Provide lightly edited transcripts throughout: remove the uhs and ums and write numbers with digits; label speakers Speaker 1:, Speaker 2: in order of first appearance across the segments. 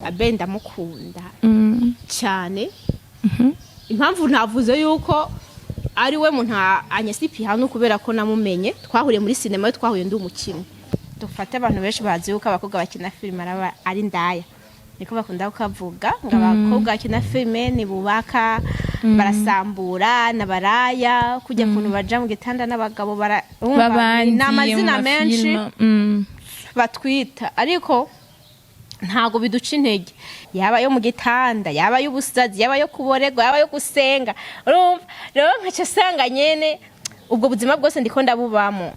Speaker 1: Abe ndamukunda cyane. Impamvu ntavuze yuko ari we muntu anyinspira no kubera ko namumenye, twahuriye muri sinema, yo twahuye ndi umukinnyi. Dufate abantu benshi bazi yuko abakobwa bakina filime araba ari ndaya, niko bakunda kukavuga ngo abakobwa bakina filime ntibubaka, barasambura n'abaraya, kujya kuntu baja mu gitanda n'abagabo bara urumva,
Speaker 2: Babandi
Speaker 1: ni amazina
Speaker 2: mu
Speaker 1: menshi
Speaker 2: mafilime.
Speaker 1: Batwita, ariko ntabwo biduca intege, yaba yo mu gitanda, yaba y'ubusazi, yaba yo kuboregwa, yaba yo gusenga. Urumva rero nkaca asanga nyene ubwo buzima bwose ndiko ndabubamo.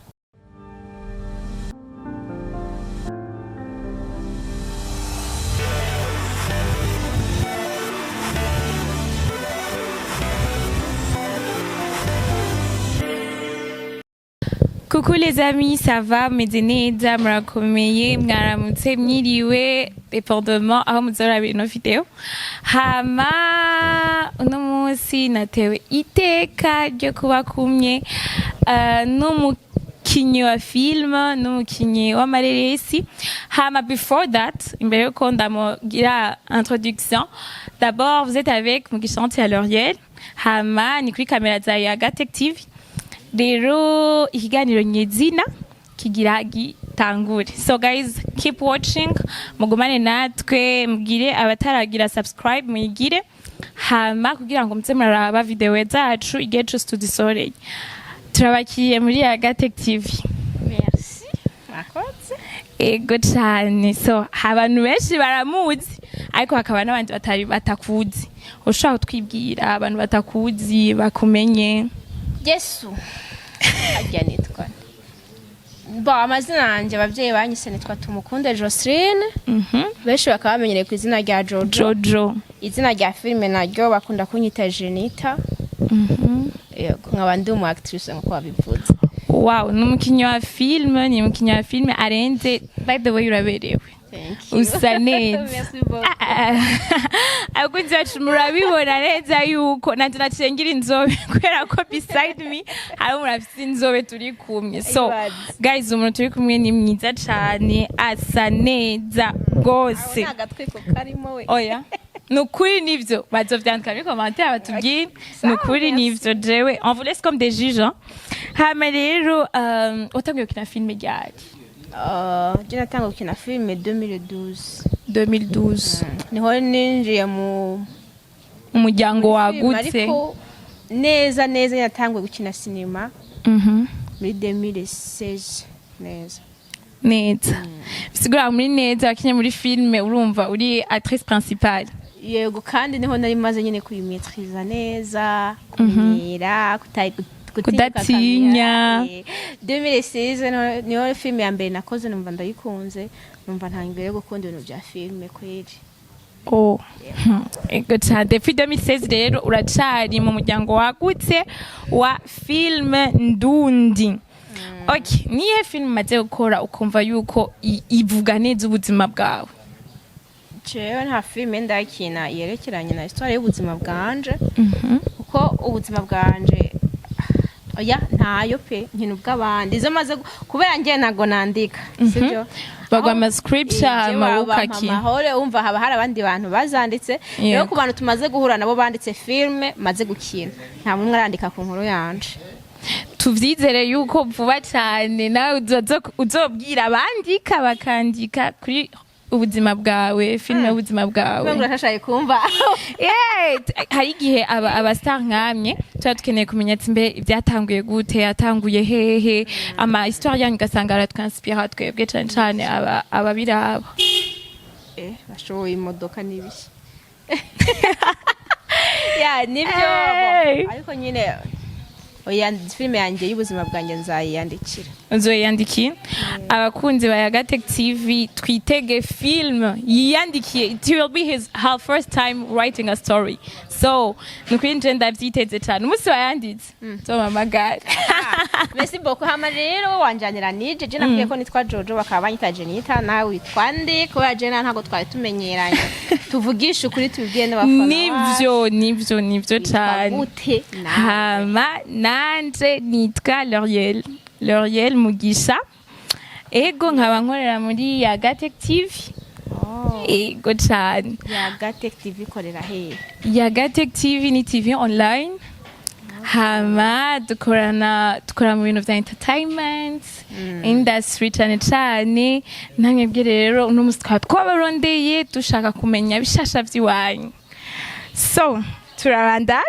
Speaker 2: Coucou les amis, ça va? Meze neza, murakomeye, mwaramutse, mwiriwe, dépendamment aho muzorabira ino video. Hama uno munsi natewe iteka ryo kuba kumwe n'umukinyi wa film, n'umukinyi w'amareresi. Hama before that, imbere yuko ndamugira introduction, d'abord vous êtes avec Mugishanti à L'Oriel. Hama ni kuri kamera za Yaga Tech TV. Rero ikiganiro nyezina kigira gitangure, so guys, keep watching, mugumane natwe, mugire abataragira subscribe muyigire, hama kugira ngo muze muraraba video zacu igihe cose tuzisoreye. Turabakiriye muri Yaga Tech TV.
Speaker 1: Merci, mwakoze.
Speaker 2: Ego cane. So abantu benshi baramuzi, ariko hakaba n'abandi batari batakuzi. Ushobora kutwibwira, abantu batakuzi bakumenye?
Speaker 1: Yesu, harya nitwa bo amazina yanjye ababyeyi banyise nitwa Tumukunde Joseline. Benshi bakaba bamenyereye ku izina rya Jojo.
Speaker 2: Jojo.
Speaker 1: Izina rya filime naryo bakunda kunyita Jenita. Yego, nkaba ndi umu actrice nkuko babivuze.
Speaker 2: Wow, ni umukinnyi wa filime, ni umukinnyi wa filime arenze. By the way, uraberewe.
Speaker 1: Thank you.
Speaker 2: Usa neza.
Speaker 1: Merci beaucoup.
Speaker 2: Abakunzi bacu murabibona neza yuko nanje naciye ngira inzobe kubera ko beside me hari umuntu afise inzobe turi kumwe. So
Speaker 1: Ibaze.
Speaker 2: guys, umuntu turi kumwe ni mwiza cane, asa neza rwose.
Speaker 1: Aho nta gatwiko karimo we.
Speaker 2: Oya, ni ukuri nivyo, bazovyandika muri commentaire batubwire. Ni ukuri nivyo, jewe on vous laisse comme des juges, hein. Hama rero watanguye gukina filime ryari?
Speaker 1: Je natanguye gukina filime 2012.
Speaker 2: 2012.
Speaker 1: Niho ninjiye mu
Speaker 2: Umuryango
Speaker 1: filime,
Speaker 2: wagutse.
Speaker 1: Ariko neza neza natanguye gukina sinema muri 2016 neza.
Speaker 2: Neza, bisigura muri neza wakinye muri filime, urumva uri actrice principale.
Speaker 1: Yego, kandi niho nari maze nyine kuyimaîtriza neza, kumenyera gutinyuka.
Speaker 2: Kudatinya.
Speaker 1: Kamera. 2016 niho filime ya mbere nakoze, numva ndayikunze, numva ntangiye yo gukunda ibintu bya filime kweri.
Speaker 2: Oh. Ego cyane. Depuis 2016 rero uracari mu muryango wagutse wa filime ndundi. Okay, niye filime umaze gukora ukumva yuko ivuga neza ubuzima bwawe?
Speaker 1: Jewe nta filime ndakina yerekeranye na histoire y'ubuzima bwanje, kuko ubuzima bwanje, oya, ntayo pe. Nkina ubw'abandi izo maze kubera njye ntago nandika, sibyo?
Speaker 2: Bagwa ama script hama ukakina.
Speaker 1: Amahoro, wumva haba hari abandi bantu bazanditse rero. Ku bantu tumaze guhura nabo banditse filime maze gukina, nta n'umwe arandika ku nkuru yanje.
Speaker 2: Tuvyizere yuko vuba cyane nawe uzobwira abandika bakandika kuri ubuzima bwawe, filime y'ubuzima bwawe.
Speaker 1: Kubera urashashaye kumva.
Speaker 2: Yeah, hari igihe aba star nkamye tuba dukeneye kumenya ati mbe byatanguye gute, yatanguye hehe, ama histoire yanyu ugasanga aratwinspira twebwe cane cane ababiraba.
Speaker 1: Bashoboye imodoka n'ibiki ya nibyo.
Speaker 2: Hey.
Speaker 1: Bon, ariko nyine oya, filime yanjye y'ubuzima bwanjye nzayiyandikira.
Speaker 2: Uzoyiyandikiye. Abakunzi ba Yaga Tech TV, twitege film yiyandikiye. It will be his her first time writing a story, so nukuri nje ndavyiteze cane umunsi wayanditse nzomamagara.
Speaker 1: Merci beaucoup. Hama rero wanjanira nije je nakwiye ko nitwa Jojo, bakaba banyita Jenita. Nawe witwa nde? Kubera Jena ntabwo twari tumenyeranye, tuvugishe ukuri, tubibwiye n'abafana.
Speaker 2: Nivyo, nivyo, nivyo
Speaker 1: Witwa
Speaker 2: cane.
Speaker 1: gute nawe?
Speaker 2: Hama nanje nitwa L'Oriel, L'Oriel Mugisha. Ego, nkaba nkorera muri Yaga Tech TV. Ego cane.
Speaker 1: Yagatech TV ikorera hehe?
Speaker 2: Yagatech TV ni TV online, hama dukorana, dukora mu bintu vya entertainment industry cane cane. Namwebwe rero uno musi twaba twabarondeye dushaka kumenya bishasha vy'iwanyu, so turabandanya.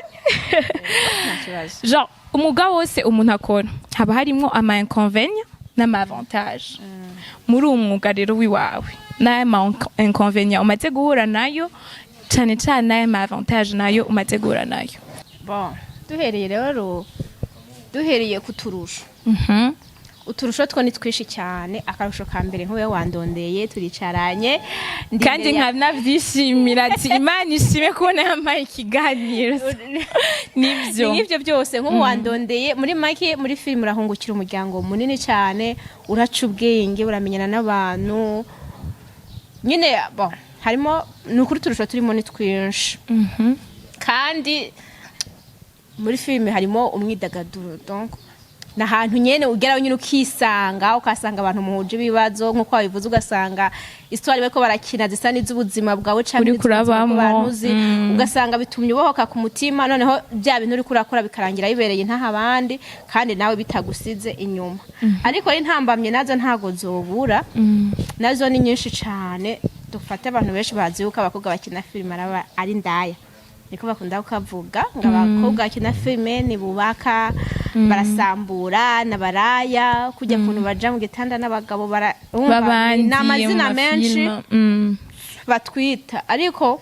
Speaker 1: Nta kibazo.
Speaker 2: Genre umwuga wose umuntu akora haba harimwo ama inconvénients n'ama avantage. Muri uwo mwuga rero wiwawe, n'aya ma inconvénients umaze guhura nayo cane cane, n'aya ma avantage nayo umaze guhura nayo?
Speaker 1: Bon, duhereye rero, duhereye ku turusho, uturusho two ni twinshi cyane. Akarusho ka mbere, nk'uwe wandondeye turicaranye, ndi
Speaker 2: Kandi
Speaker 1: imbere
Speaker 2: nkanavyishimira ati Imana ishime kubona yampaye ikiganiro, nivyo.
Speaker 1: Ni nk'ibyo byose, nk'ubu wandondeye. Muri make, muri filime urahungukira umuryango munini cyane, uraca ubwenge, uramenyana n'abantu nyine. Bon, harimo, ni ukuri uturusho turimo ni twinshi. Kandi muri filime harimo umwidagaduro, donc ni ahantu nyene ugeraho nyine ukisanga, ukasanga abantu muhuje ibibazo nk'uko wabivuze, ugasanga histoire bariko barakina zisa n'iz'ubuzima bwawe canke
Speaker 2: Uriko
Speaker 1: n'iz'ubuzima
Speaker 2: urabamwo.
Speaker 1: bw'abantu uzi, ugasanga bitumye ubohoka ku mutima, noneho bya bintu uriko urakora bikarangira bibereye ntaha abandi, kandi nawe bitagusize inyuma. Ariko ari intambamye nazo ntago zobura, nazo ni nyinshi cane. Dufate abantu benshi bazi yuko abakobwa bakina filime araba ari ndaya, niko bakunda kukavuga ngo abakobwa bakina filime ntibubaka, barasambura n'abaraya, kujya kuntu baja mu gitanda n'abagabo bara urumva,
Speaker 2: Babandi
Speaker 1: ni amazina
Speaker 2: mu
Speaker 1: menshi
Speaker 2: mafilime.
Speaker 1: Batwita, ariko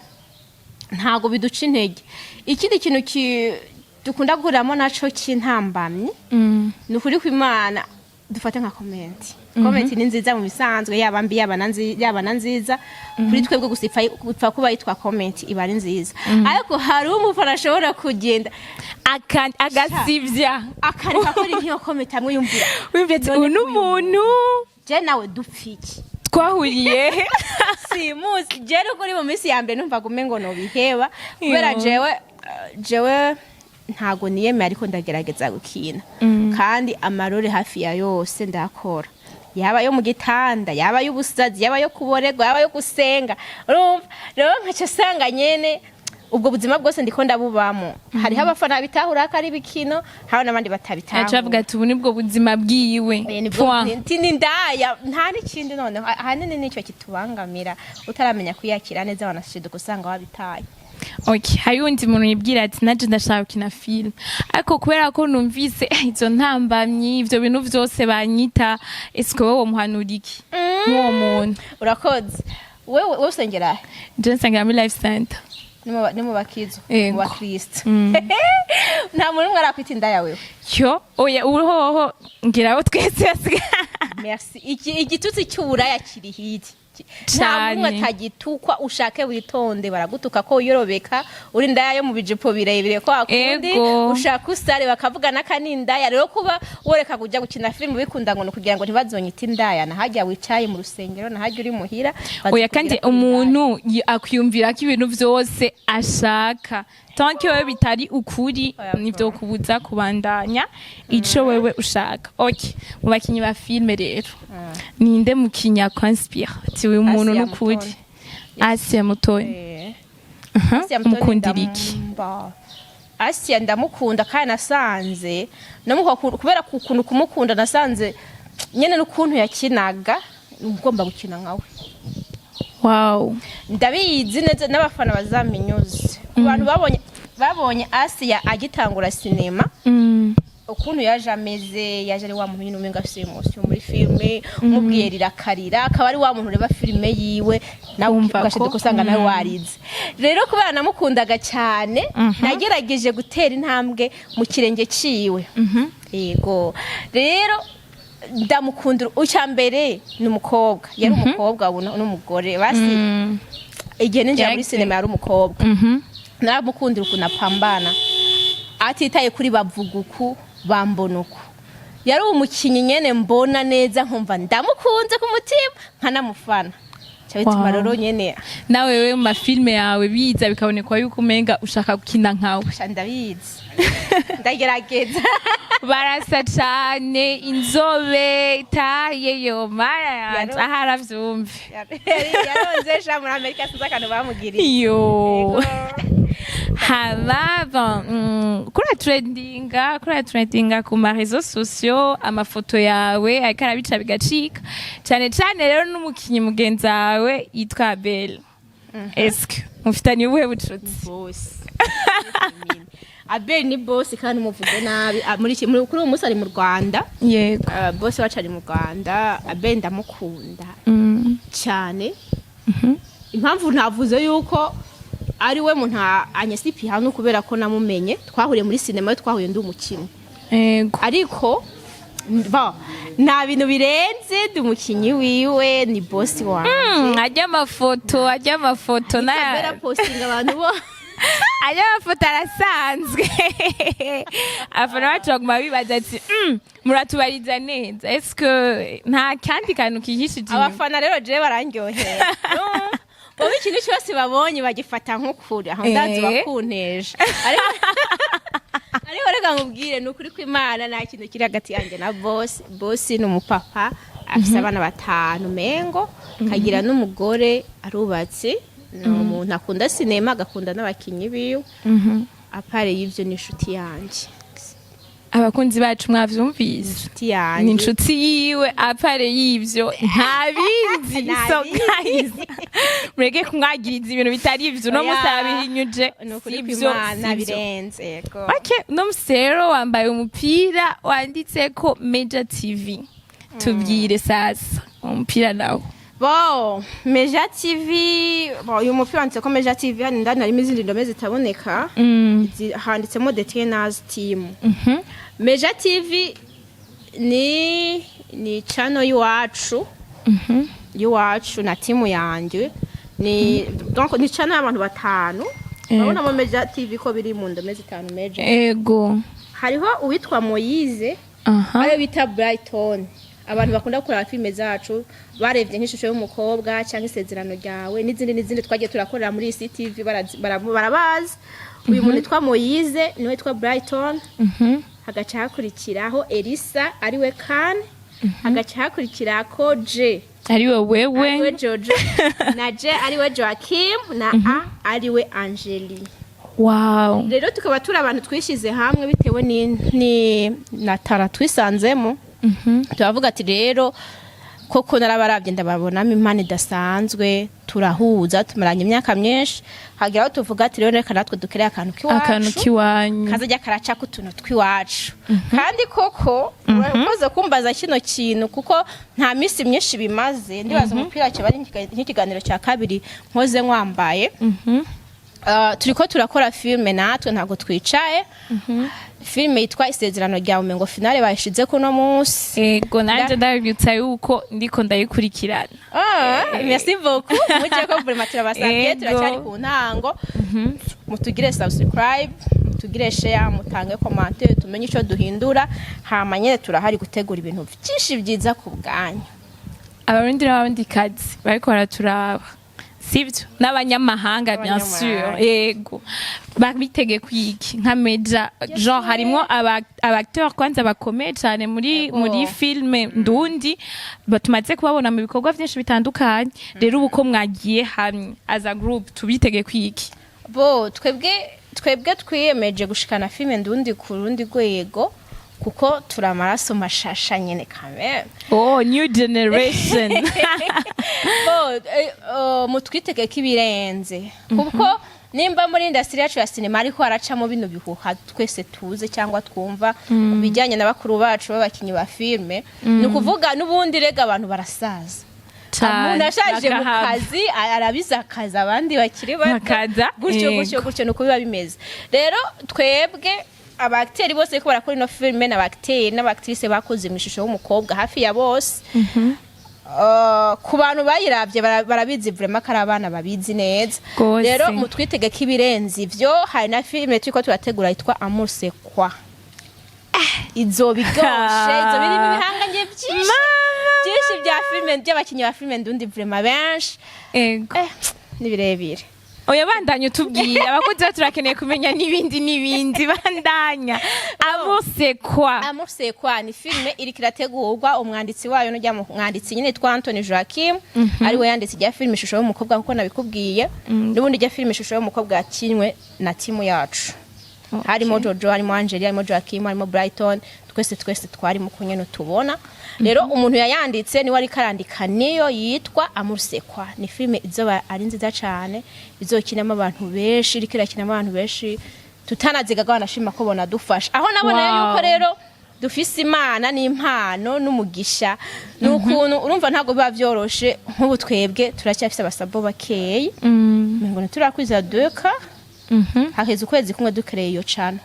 Speaker 1: ntago biduca intege. Ikindi kintu dukunda guhuriramo naco cy'intambamyi, ni ukuri kw'Imana, dufate nka comment. Comment ni nziza mu bisanzwe, yaba mbi, yaba na nziza kuri twebwe, gusa ipfa kuba yitwa comment, iba ari nziza. Ariko hari umufana ashobora kugenda
Speaker 2: agasivya
Speaker 1: akareka kuri nk'iyo comment amwe yumvira
Speaker 2: wumvira ati
Speaker 1: None
Speaker 2: uyu ni umuntu
Speaker 1: je nawe dupfa iki?
Speaker 2: Twahuriye he?
Speaker 1: Simuzi je kuri mu minsi ya mbere numvaga umengo nobiheba kubera
Speaker 2: Yo.
Speaker 1: jewe ntago niyemeye, ariko ndagerageza gukina, kandi amarore hafi ya yose ndakora, yaba yo mu gitanda, yaba y'ubusazi, yaba yo kuborerwa, yaba yo gusenga. Urumva rero nkaca sanga nyene ubwo buzima bwose ndiko ndabubamo. Hariho abafana bitahura ko ari ibikino, hariho n'abandi batabitahura.
Speaker 2: Aca avuga ati ubu nibwo buzima bwiwe. Point.
Speaker 1: Nti ni ndaya, nta n'ikindi. Noneho ahanini nicyo kitubangamira, utaramenya kwiyakira neza wanashiduka usanga wabitaye.
Speaker 2: Okay, hari undi muntu yibwira ati naje ndashaka gukina film, ariko kubera ko numvise izo ntambamyi, ivyo bintu vyose banyita, eske wowe womuhanura iki nk'uwo muntu?
Speaker 1: Urakoze. Wewe usengera he?
Speaker 2: Je nsengera muri Life Center.
Speaker 1: Ni mu bakizo?
Speaker 2: Yego.
Speaker 1: Mu bakristo nta muntu umwe arakwita indaya wewe?
Speaker 2: Yo, oya, uhoho ngira abo twese basigaye.
Speaker 1: Merci. Iki igitutsi cy'uburaya kiri hirya, nta
Speaker 2: Cane.
Speaker 1: n'umwe atagitukwa. Ushake witonde, baragutuka ko wiyorobeka, uri indaya yo mu bijipo birebire ko akundi. Ushaka usare bakavuga n'aka ni indaya. Rero kuba woreka kujya gukina filime ubikunda ngo ni ukugira ngo ntibazonyite indaya, nahajya wicaye mu rusengero, nahajya uri muhira,
Speaker 2: Oya, kandi
Speaker 1: bazokubwira ko uri indaya.
Speaker 2: Umuntu akwiyumvira ko ibintu vyose ashaka, tant que wewe bitari ukuri,
Speaker 1: Oya,
Speaker 2: nivyo kubuza kubandanya ico wewe ushaka. Okay, mu bakinyi ba filime rero, ninde mukinyi akwanspira ati uyu muntu
Speaker 1: Asia
Speaker 2: nukuri?
Speaker 1: Mutoni.
Speaker 2: Asia Mutoni? Aha,
Speaker 1: Asia Mutoni.
Speaker 2: Umukundira iki?
Speaker 1: Asia ndamukunda, kandi nasanze kubera ukuntu kumukunda, nasanze nyene n'ukuntu yakinaga ugomba gukina nkawe. Ndabizi neza n'abafana bazaminyuze ku bantu babonye Asia agitangura sinema, ukuntu yaje ameze, yaje ari wa muntu nyine umenga afise émotion muri filime, umubwiye rirakarira, akaba ari wa muntu ureba filime yiwe nawe
Speaker 2: Wumva ko-
Speaker 1: ugashiduka usanga nawe warize. Rero kubera namukundaga cyane, nagerageje gutera intambwe mu kirenge ciwe. Yego, rero ndamukundira. Icya mbere ni umukobwa, yari umukobwa, ubu n'umugore basi. Igihe ninjira muri sinema yari umukobwa. Naramukundira ukuntu apambana atitaye kuri bavuga uku, bambona uku. Yari umukinnyi nyene mbona neza, nkumva ndamukunze ku mutima, nkanamufana. Cyo bituma rero nyene
Speaker 2: Nawe wewe mu mafilme yawe biza bikabonekwa yuko umenga ushaka gukina nkawe.
Speaker 1: Sha, ndabizi, ndagerageza.
Speaker 2: Barasa cane, inzobe taye yo mara yanje. Aho aravyumve.
Speaker 1: Yaronze sha muri Amerika, sinzi akantu bamugiriye.
Speaker 2: Yo hama bon, kuri trendinga ku ma réseaux sociaux, amafoto yawe ariko arabica bigacika cane cane. Rero n'umukinyi mugenzi wawe yitwa Abel, eske mufitanye ubuhe bucuti?
Speaker 1: Boss Abel ni boss, kandi umuvuge nabi. Ah, muri kuri uwo munsi ari mu Rwanda. Boss wacu ari mu Rwanda. Abel ndamukunda cyane. Impamvu ntavuze yuko ari we muntu anyesipiha no kubera ko namumenye, twahuriye muri sinema, twahuye ndi umukinnyi. Ariko bon, nta bintu birenze, ndi umukinnyi wiwe, ni boss wanjye.
Speaker 2: Ajya amafoto
Speaker 1: Isabella
Speaker 2: na
Speaker 1: postinga abantu bo
Speaker 2: ajya amafoto arasanzwe. Abafana bacu baguma bibaza ati: Muratubariza neza, eske nta kandi kantu kihishije inyuma?"
Speaker 1: Abafana rero je barandyohera bobo, ikintu cyose babonye bagifata nk'ukuri. Aho ndazi bakunteje, ariko reka nkubwire, ni ukuri kw'Imana, nta kintu kiri hagati yanjye na boss. Boss ni umupapa afise abana batanu mengo, kagira n'umugore, arubatse, ni umuntu akunda sinema, agakunda n'abakinyi biwe. À part y'ivyo, ni inshuti yanjye.
Speaker 2: Abakunzi bacu, mwavyumvise?
Speaker 1: Inshuti yanjye.
Speaker 2: Ni inshuti yiwe, à part y'ivyo nta bindi.
Speaker 1: Nta
Speaker 2: So
Speaker 1: bindi.
Speaker 2: guys, mureke kumwagiriza ibintu bitari ivyo uno
Speaker 1: Oya.
Speaker 2: munsi arabihinyuje.
Speaker 1: Ni ukuri
Speaker 2: Sivyo,
Speaker 1: kw'Imana,
Speaker 2: sivyo.
Speaker 1: birenze, yego.
Speaker 2: Okay, uno musi rero wambaye umupira wanditseko Meja TV. Tubwire sasa umupira nawo.
Speaker 1: Bon, Meja TV, bon, uyu mupira wanditse ko Meja TV, hano indani harimo izindi ndome zitaboneka. Handitsemo The Trainers Team. Meja TV ni channel y'iwacu na timu yanjye. Ni donc ni channel y'abantu batanu. Urabonamo Meja TV ko biri mu ndome zitanu, Meja. Hariho uwitwa Moyize, ayo bita Brighton. Abantu bakunda kuraba filime zacu barebye nk'Ishusho y'Umukobwa cyangwa Isezerano Ryawe n'izindi n'izindi twagiye turakorera muri CTV, barabazi. Uyu muntu witwa Moyize niwe witwa Brighton. Hagaca hakurikiraho Elisa, ariwe Kan. Hagaca hakurikirako J,
Speaker 2: ariwe wewe,
Speaker 1: ariwe Jojo, na J ariwe Joaquim, na A ariwe Angeli. Rero tukaba turi abantu twishyize hamwe bitewe ni na tara twisanzemo. Turavuga ati rero koko narabarabye ndababonamo impano idasanzwe, turahuza, tumaranye imyaka myinshi, hagira aho tuvuga ati rero reka natwe dukereye akantu
Speaker 2: akantu
Speaker 1: k'iwacu
Speaker 2: kiwanyu
Speaker 1: kazajya karacako utuntu tw'iwacu. Kandi koko urakoze kumbaza kino kintu, kuko nta minsi myinshi bimaze. Ndibaza umupira kiba ari nk'ikiganiro cya kabiri nkoze nkwambaye. Turiko turakora filime natwe, ntabwo twicaye. Filime yitwa Isezerano Ryawe, ngo finale bayishize kuno munsi.
Speaker 2: Ego, nanje ndabibutsa yuko ndiko ndayikurikirana.
Speaker 1: Ah, merci beaucoup. Mujye ko vraiment turabasabye. Turacyari ku ntango. Mutugire subscribe, mutugire share, mutange commentaire, tumenye ico duhindura. Hama nyene turahari gutegura ibintu byinshi byiza ku bwanyu.
Speaker 2: Abarundi n'Abarundikazi bariko baraturaba, sivyo, n'abanyamahanga bien sûr.
Speaker 1: N'abanyamahanga.
Speaker 2: Yego, babitege kwiki nka Meja? Genre harimwo aba acteur kwanza bakomeye cyane muri muri filme ndundi, batumaze kubabona mu bikorwa byinshi bitandukanye. Rero ubu ko mwagiye hamwe as a group, tubitege kwiki?
Speaker 1: Bo twebwe twiyemeje gushikana filime ndundi ku rundi rwego, kuko turi amaraso mashasha nyene kameme.
Speaker 2: Oh, new generation.
Speaker 1: Bo mutwitege ko ibirenze, kuko nimba muri industry yacu ya sinema ariko haracamo bino bihuha twese tuze cyangwa twumva ku bijyanye na bakuru bacu b'abakinnyi ba filime, ni ukuvuga n'ubundi rega abantu barasaza.
Speaker 2: Cane,
Speaker 1: umuntu ashaje mu
Speaker 2: bakahava.
Speaker 1: kazi arabiza akazi, abandi bakiri bato
Speaker 2: Bakaza,
Speaker 1: gutyo gutyo gutyo, nuko biba bimeze. Rero twebwe aba acteur bose bariko barakora ino filime, n'aba acteur n'aba actrice bakoze mu Ishusho y'Umukobwa hafi ya bose, ku bantu bayiravye barabizi vraiment ko ari abana babizi neza. Rero mutwitege ko ibirenze ivyo. Hari na filime turiko turategura yitwa Amour c'est quoi, izoba iryoshe, izoba irimo ibihangange byinshi byinshi bya filime, by'abakinnyi ba filime ndundi, vraiment benshi. Ni birebire.
Speaker 2: Oya, bandanya utubwira, abakozi bacu turakeneye kumenya n'ibindi n'ibindi. Bandanya, Amour c'est quoi?
Speaker 1: Amour c'est quoi ni filime iriko irategurwa. Umwanditsi wayo n'ujya mwanditsi nyine yitwa Anthony Joachim, ari we yanditse ijya filime Ishusho y'Umukobwa, nkuko nabikubwiye. N'ubundi ijya filime Ishusho y'Umukobwa yakinwe na timu yacu, harimo Jojo, harimo Angeli, harimo Joachim, harimo Brighton, twese twese twarimo kunyene tubona. Rero umuntu yayanditse niwe ariko arandika niyo yitwa Amour c'est quoi. Ni filime izoba ari nziza cane, izokinamo abantu benshi, iriko irakinamo abantu benshi tutanazigaga, banashima ko bonadufasha. Aho naboneye yuko rero dufise Imana n'impano n'umugisha, ni ukuntu urumva ntabwo biba vyoroshe. Nk'ubu twebwe turacyafise abasabo bakeyi, ngo ntiturakwiza duka, haheze ukwezi kumwe dukereye iyo cana,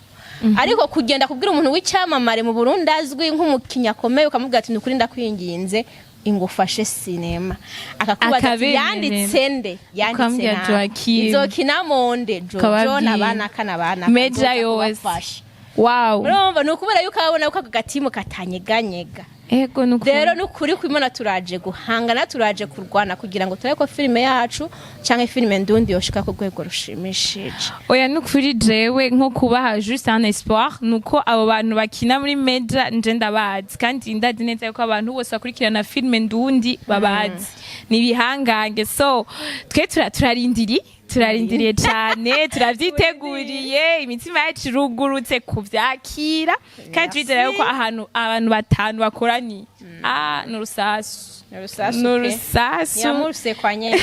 Speaker 1: ariko kugenda kubwira umuntu w'icyamamare mu Burundi azwi nk'umukinnyi akomeye, ukamubwira ati: "Nukuri ndakwinginze, ingufashe sinema," akakubaza ati:
Speaker 2: Akabemerera.
Speaker 1: "Yanditse nde? Yanditse
Speaker 2: Ukambwira
Speaker 1: nawe
Speaker 2: Joachim.
Speaker 1: izokina monde Jojo
Speaker 2: Ukababwira.
Speaker 1: n'abanaka n'abanaka
Speaker 2: Meja
Speaker 1: nzoza
Speaker 2: yose.
Speaker 1: kubafasha." Urumva ni ukubera yuko abona yuko ako gatimu katanyeganyega.
Speaker 2: Ego, nukuri.
Speaker 1: Rero nukuri kwimana, turaje guhangana, turaje kurwana kugira ngo turabe ko filime yacu canke filime ndundi yoshika ku rwego rushimishije.
Speaker 2: Oya, nukuri, jewe nko kubaha juste un espoir, nuko abo bantu bakina muri meja nje ndabazi, kandi ndazi neza yuko abantu bose bakurikirana filime ndundi babazi, ni ibihangange. So twe turarindiriye, turarindiriye cyane, turavyiteguriye, imitima yacu irugurutse kuvyakira, kandi turizera yuko ahantu abantu batanu bakoraniye, ah, ni urusasu.
Speaker 1: Urusasu
Speaker 2: Ni
Speaker 1: pe.
Speaker 2: urusasu.
Speaker 1: Nyamurusekwa nyene.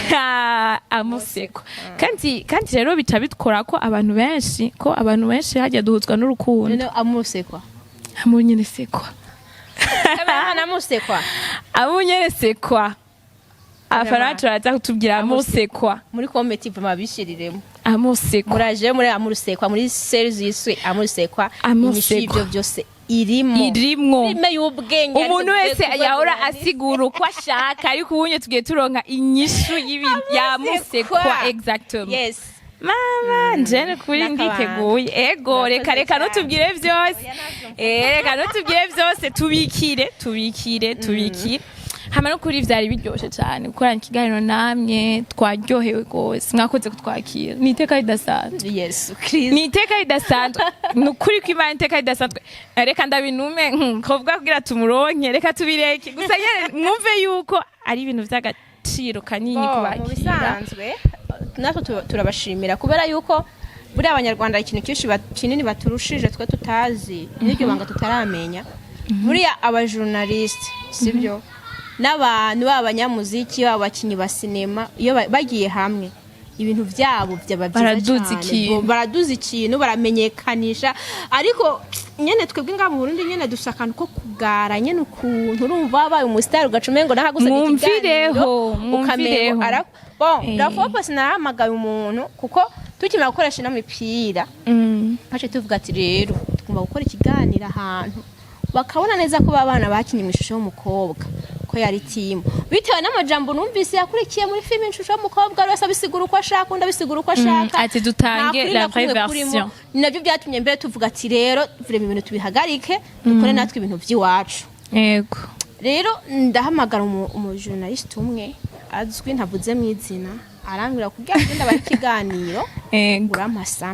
Speaker 2: Amuseko. Kandi rero bica bikora ko abantu benshi, ko abantu benshi hajya duhuzwa n'urukundo.
Speaker 1: None amurusekwa.
Speaker 2: Amunyeresekwa.
Speaker 1: Cameraman, amurusekwa.
Speaker 2: Amunyeresekwa, abafana bacu baraza kutubwira amusekwa.
Speaker 1: Muri comment vuma bishiriremo.
Speaker 2: Amusekwa.
Speaker 1: Muraje muri amurusekwa, muri series yiswe Amurusekwa.
Speaker 2: Amurusekwa.
Speaker 1: Inyishu y'ivyo byose irimo.
Speaker 2: Irimwo.
Speaker 1: Filime y'ubwenge.
Speaker 2: Umuntu wese
Speaker 1: yanditse ku
Speaker 2: yahora
Speaker 1: rwego.
Speaker 2: asigura uko ashaka, ariko ubunye tugiye turonka inyishu y'ibintu yamusekwa, exactement.
Speaker 1: Yes.
Speaker 2: Mama, nje kuri
Speaker 1: N'akabanga.
Speaker 2: nditeguye. Ego, reka
Speaker 1: Murakoze
Speaker 2: reka
Speaker 1: cyane.
Speaker 2: nutubwire byose.
Speaker 1: Oya, navyo.
Speaker 2: Reka nutubwire byose, tubikire, tubikire, tubikire. Hama no kuri vyari biryoshe cyane gukorana ikiganiro namwe, twaryohewe rwose, mwakoze kutwakira, ni iteka ridasanzwe.
Speaker 1: Yesu Kristo.
Speaker 2: Ni iteka ridasanzwe, ni ukuri kw'Imana, iteka ridasanzwe. Reka ndabinume kuvuga kugira tumuronke, reka tubireke gusa nyene mwumve yuko ari ibintu vy'agaciro kanini
Speaker 1: Bo, mu
Speaker 2: kubakira.
Speaker 1: bisanzwe natwe turabashimira kubera yuko buriya Abanyarwanda ikintu cyinshi kinini baturushije twe tutazi, n'iryo banga tutaramenya. Buriya abajournaliste, sibyo, n'abantu baba abanyamuziki, baba abakinnyi ba sinema, iyo bagiye hamwe ibintu byabo byaba byiza
Speaker 2: Baraduza
Speaker 1: cyane.
Speaker 2: ikintu.
Speaker 1: Baraduza ikintu, baramenyekanisha. Ariko nyene twebwe ngaha mu Burundi nyene dufise akantu ko kugara nyene, ukuntu urumva wabaye umusitari ugaca umengo nahagusabye
Speaker 2: Mwumvireho,
Speaker 1: ikiganiro
Speaker 2: mwumvireho.
Speaker 1: ukamengo ara bon. La fois passée nahamagaye umuntu, kuko tukimara gukoresha ino mipira, hace tuvuga ati rero tugomba gukora ikiganiro ahantu bakabona neza ko babana bakinye mu Ishusho y'Umukobwa, ko yari timu, bitewe n'amajambo numvise yakurikiye muri filime Ishusho y'Umukobwa, wese abisigura uko ashaka, undi abisigura uko ashaka.
Speaker 2: Ati dutange
Speaker 1: Nta kuri
Speaker 2: la
Speaker 1: na kumwe
Speaker 2: vraie
Speaker 1: kurimo.
Speaker 2: version.
Speaker 1: Ni nabyo byatumye mbere tuvuga ati rero vraiment ibintu tubihagarike, dukore natwe ibintu by'iwacu. Rero ndahamagara umujournaliste umwe azwi ntavuze mu izina, arambwira kugira ngo ndabahe ikiganiro, urampa 100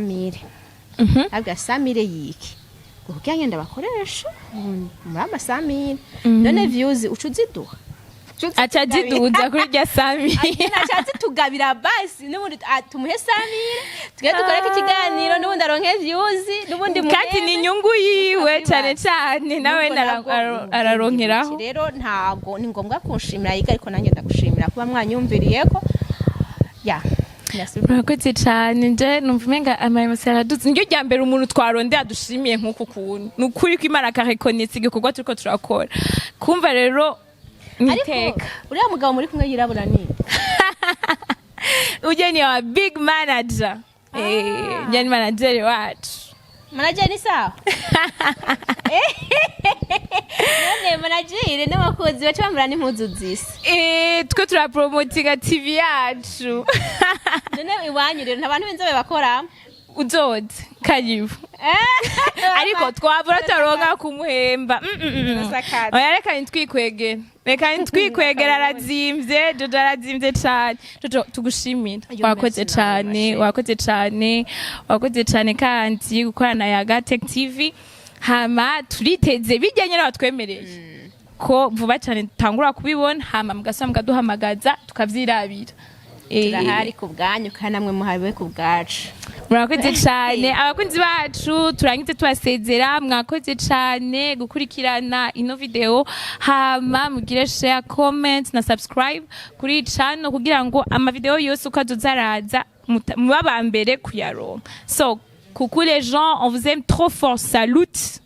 Speaker 1: 000. Abwira 100 000 yiki? Ngo kugira ngo ndabakoresha, murampa 100 000, none views uca uziduha?
Speaker 2: Aca aziduza kuri rya 100 000.
Speaker 1: Aca zitugabira basi, n'ubundi tumuhe 100 000, tugende dukoreke ikiganiro, n'ubundi aronke views, n'ubundi
Speaker 2: Kandi ni inyungu yiwe cyane cyane, nawe
Speaker 1: Nubwo nabwo
Speaker 2: araronkeraho.
Speaker 1: Rero ntago ni ngombwa kunshimira yiga, ariko nanjye ndagushimira kuba mwanyumviriye ko ya. Merci.
Speaker 2: Murakoze cyane. Nje numva umenga amayemosiyo araduze. Niryo rya mbere umuntu twarondeye adushimiye nk'uku kuntu, ni ukuri ko Imana akarekonetse igikorwa turiko turakora. Kumva rero ni
Speaker 1: Ariko
Speaker 2: iteka.
Speaker 1: uriya mugabo muri kumwe yirabura ni
Speaker 2: Ujye ni wa big manager, njye ni manager wacu.
Speaker 1: Manager ni sawa. None manager n'abakozi baca bambara n'impuzu zisa?
Speaker 2: Twe turapromotinga TV yacu.
Speaker 1: None iwanyu rero nta bantu b'inzobe bakora?
Speaker 2: Uzoze, karibu, ariko twabura taronka kumuhemba.
Speaker 1: Turasakaza.
Speaker 2: Oya, reka ntitwikwegere, reka ntitwikwegere, arazimvye Jojo, arazimvye cane. Jojo, tugushimira.
Speaker 1: Yo,
Speaker 2: Wakoze
Speaker 1: merci nawe,
Speaker 2: cane.
Speaker 1: ma chérie.
Speaker 2: Wakoze cane, wakoze cane kandi gukorana na Yaga Tech TV. Hama turiteze bijyanye n'abatwemereye ko vuba cyane dutangura kubibona, hama mugasaba mukaduhamagaza tukavyirabira.
Speaker 1: Turahari ku bwanyu kandi namwe muhabe ku bwacu.
Speaker 2: Murakoze cyane, abakunzi bacu. Turangize tubasezera. Mwakoze cyane gukurikirana ino video. Hama mugire share, comment na subscribe kuri iyi channel kugira ngo amavideo yose uko azoza araza muba aba mbere kuyaronka. So coucou les gens, on vous aime trop fort. Salut.